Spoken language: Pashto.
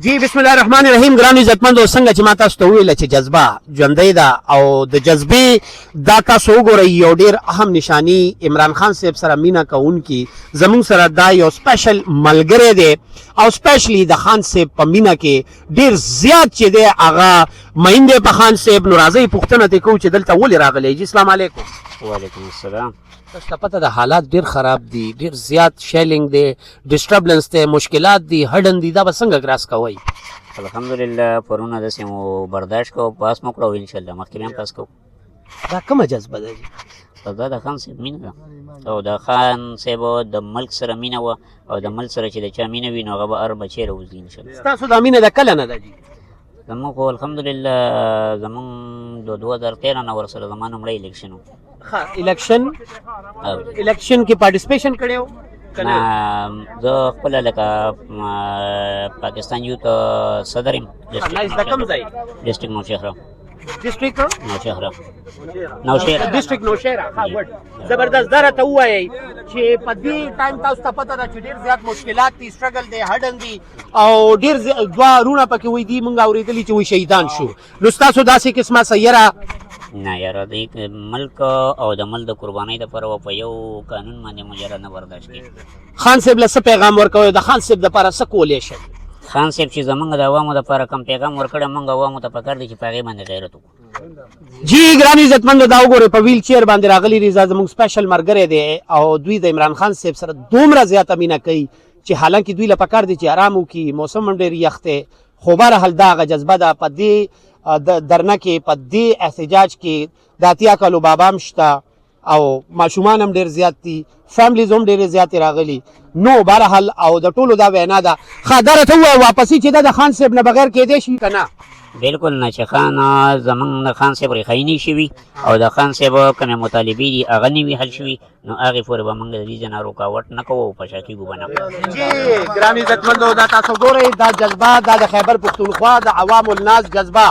جی، بسم الله الرحمن الرحیم. ګران عزتمند، څنګه چې ما تاسو ته وویل چې جذبه ژوندۍ ده او د جذبې دا تاسو وګورئ یو ډیر اهم نشانی، عمران خان صاحب سره مینا کوونکی زمونږ سره دا یو سپیشل ملګری دی او سپیشلی د خان صاحب په مینا کې ډیر زیات چې دی هغه مین دی په خان صاحب. نو راځئ، پوښتنه ترې کوو چې دلته ولې راغلی. جی، السلام علیکم. وعلیکم السلام. تاسو ته پته ده، حالات ډیر خراب دي، ډیر زیات شیلینګ دی، ډسټربنس دی، مشکلات دي، هډن دي، دا به څنګه کراس کوئ؟ الحمدلله، پرونه داسې مو برداشت کو، پاس مو کړو، ان شاء الله مخکې به هم پاس کوو. دا کومه جذبه ده جی؟ دا د خان صاحب مینه ده او د خان صاحب د ملک سره مینه وه او د ملک سره چې د چا مینه وي، نو هغه به هر بچی راوځي ان شاء الله. ستاسو دا مینه د کله نه ده جی؟ زموږ خو الحمدلله زموږ د 2013 نه ورسره، زما لومړی الیکشن و. ښه، الیکشن او الیکشن کې پارټیسپیشن کړی و کنه؟ نه، زه خپله لکه پاکستان یوت صدر یم. نایس، د کوم ځای؟ ډسټریکټ نوشهره. ډسټریکټ؟ نوشهره، نوشهره. ډسټریکټ نوشهره. ښه، ګډ، زبردست. دا راته ووایئ چې په دې ټایم تاسو ته پته ده چې ډېر زیات مشکلات دي، سټرګل دی، هډن دي او ډېر دوه وروڼه پکې وایي دي، مونږ اورېدلي چې وایي شهیدان شو، نو ستاسو داسې قسمه سیره؟ نه یاره، د ملک او د ملک د قربانۍ دپاره به په یو قانون باندې مجرد نه برداشت کړي. خان صاحب له څه پیغام ورکوئ؟ د خان صاحب دپاره څه کولی شئ؟ خان صاحب چې زمونږ د عوامو دپاره کوم پیغام ورکړی، مونږ عوامو ته پکار دی چې په هغې باندې غیرت وکړو. جی ګران عزتمند، دا وګورئ، په ویل چیر باندې راغلي دي، دا زموږ سپیشل مرګری دی او دوی د عمران خان صاحب سره دومره زیاته مینه کوي چې حالانکه دوی له پکار دي چې آرام وکړي، موسم هم ډېر یخ دی، خو بهرحال دا هغه جذبه ده. په دې درنه کې، په دې احتجاج کې د 80 کالو بابا هم شته او ماشومان هم ډېر زیات دي، فیملیز هم ډېرې زیاتې راغلي. نو بهرحال او د ټولو دا وینا ده. ښه، دا راته ووایه، واپسي چې ده د خان صاحب نه بغیر کېدی شي که نه؟ بالکل نه، چې خان زمونږ د خان صاحب ریښه نه شوي او د خان صاحب کومې مطالبې دي هغه نه وي حل شوي، نو هغې پورې به موږ د دې ځای نه رکاوټ نه کوو او په شا کېږو به نه. جی ګران عزتمندو، دا تاسو ګورئ دا جذبه، دا د خیبر پښتونخوا د عوام الناس جذبه.